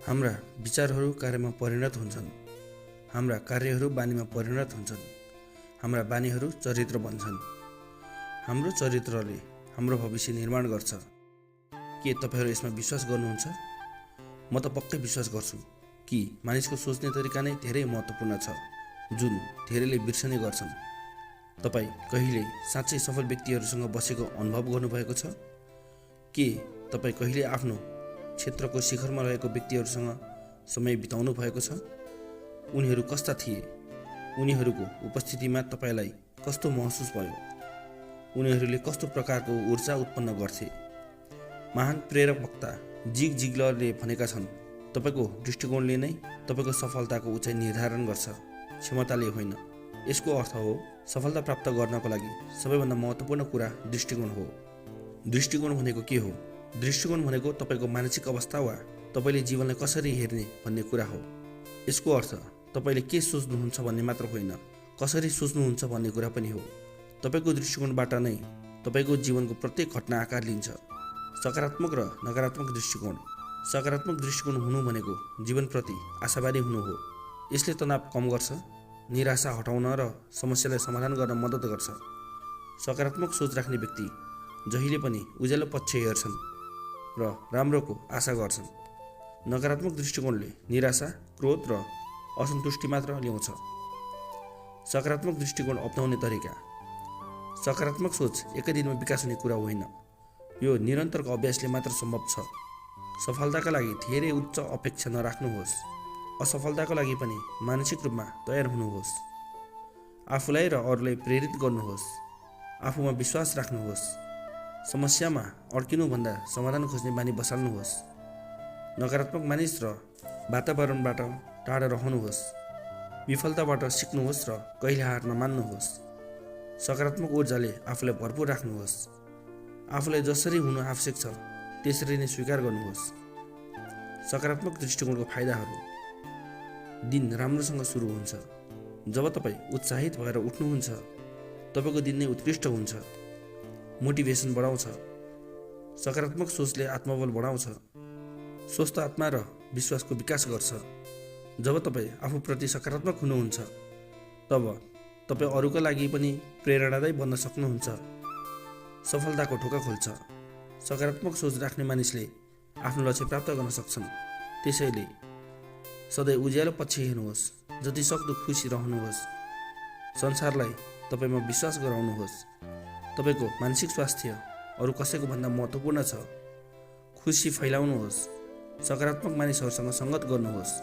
हाम्रा विचारहरू कार्यमा परिणत हुन्छन्। हाम्रा कार्यहरू बानीमा परिणत हुन्छन्। हाम्रा बानीहरू चरित्र बन्छन्। हाम्रो चरित्रले हाम्रो भविष्य निर्माण गर्छ। के तपाईहरू यसमा विश्वास गर्नुहुन्छ? म त पक्कै विश्वास गर्छु कि मानिसको सोच्ने तरिका नै धेरै महत्त्वपूर्ण छ, जुन धेरैले बिर्सने गर्छन्। तपाईँ कहिले साँच्चै सफल व्यक्तिहरूसँग बसेको अनुभव गर्नुभएको छ? के तपाईँ कहिले आफ्नो क्षेत्रको शिखरमा रहेको व्यक्तिहरूसँग समय बिताउनु भएको छ? उनीहरू कस्ता थिए? उनीहरूको उपस्थितिमा तपाईँलाई कस्तो महसुस भयो? उनीहरूले कस्तो प्रकारको ऊर्जा उत्पन्न गर्थे? महान प्रेरक वक्ता जिग जिग्लरले भनेका छन्, तपाईँको दृष्टिकोणले नै तपाईँको सफलताको उचाइ निर्धारण गर्छ, क्षमताले होइन। यसको अर्थ हो, सफलता प्राप्त गर्नको लागि सबैभन्दा महत्त्वपूर्ण कुरा दृष्टिकोण हो। दृष्टिकोण भनेको के हो? दृष्टिकोण भनेको तपाईँको मानसिक अवस्था वा तपाईँले जीवनलाई कसरी हेर्ने भन्ने कुरा हो। यसको अर्थ तपाईँले के सोच्नुहुन्छ भन्ने मात्र होइन, कसरी सोच्नुहुन्छ भन्ने कुरा पनि हो। तपाईँको दृष्टिकोणबाट नै तपाईँको जीवनको प्रत्येक घटना आकार लिन्छ। सकारात्मक र नकारात्मक दृष्टिकोण। सकारात्मक दृष्टिकोण हुनु भनेको जीवनप्रति आशावादी हुनु हो। यसले तनाव कम गर्छ, निराशा हटाउन र समस्यालाई समाधान गर्न मद्दत गर्छ। सकारात्मक सोच राख्ने व्यक्ति जहिले पनि उज्यालो पक्ष हेर्छन् र राम्रोको आशा गर्छन्। नकारात्मक दृष्टिकोणले निराशा, क्रोध र असन्तुष्टि मात्र ल्याउँछ। सकारात्मक दृष्टिकोण अपनाउने तरिका। सकारात्मक सोच एकै दिनमा विकास हुने कुरा होइन। यो निरन्तरको अभ्यासले मात्र सम्भव छ। सफलताका लागि धेरै उच्च अपेक्षा नराख्नुहोस्। असफलताको लागि पनि मानसिक रूपमा तयार हुनुहोस्। आफूलाई र अरूलाई प्रेरित गर्नुहोस्। आफूमा विश्वास राख्नुहोस्। समस्यामा अड्किनुभन्दा समाधान खोज्ने बानी बसाल्नुहोस्। नकारात्मक मानिस र वातावरणबाट टाढा रहनुहोस्। विफलताबाट सिक्नुहोस् र कहिले हार नमान्नुहोस्। सकारात्मक ऊर्जाले आफूलाई भरपूर राख्नुहोस्। आफूलाई जसरी हुनु आवश्यक छ त्यसरी नै स्वीकार गर्नुहोस्। सकारात्मक दृष्टिकोणको फाइदाहरू। दिन राम्रोसँग सुरु हुन्छ। जब तपाईँ उत्साहित भएर उठ्नुहुन्छ, तपाईँको दिन नै उत्कृष्ट हुन्छ। मोटिभेसन बढाउँछ। सकारात्मक सोचले आत्मबल बढाउँछ। स्वस्थ आत्मा र विश्वासको विकास गर्छ। जब तपाईँ आफूप्रति सकारात्मक हुनुहुन्छ, तब तपाईँ अरूका लागि पनि प्रेरणादायी बन्न सक्नुहुन्छ। सफलताको ढोका खोल्छ। सकारात्मक सोच राख्ने मानिसले आफ्नो लक्ष्य प्राप्त गर्न सक्छन्। त्यसैले सधैँ उज्यालो पक्ष हेर्नुहोस्। जति सक्दो खुसी रहनुहोस्। संसारलाई तपाईँमा विश्वास गराउनुहोस्। तपाईँको मानसिक स्वास्थ्य अरू कसैको भन्दा महत्त्वपूर्ण छ। खुसी फैलाउनुहोस्। सकारात्मक मानिसहरूसँग सङ्गत गर्नुहोस्।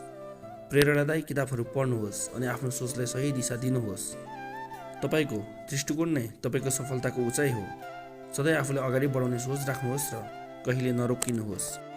प्रेरणादायी किताबहरू पढ्नुहोस् अनि आफ्नो सोचलाई सही दिशा दिनुहोस्। तपाईँको दृष्टिकोण नै तपाईँको सफलताको उचाइ हो। सधैँ आफूलाई अगाडि बढाउने सोच राख्नुहोस् र कहिले नरोकिनुहोस्।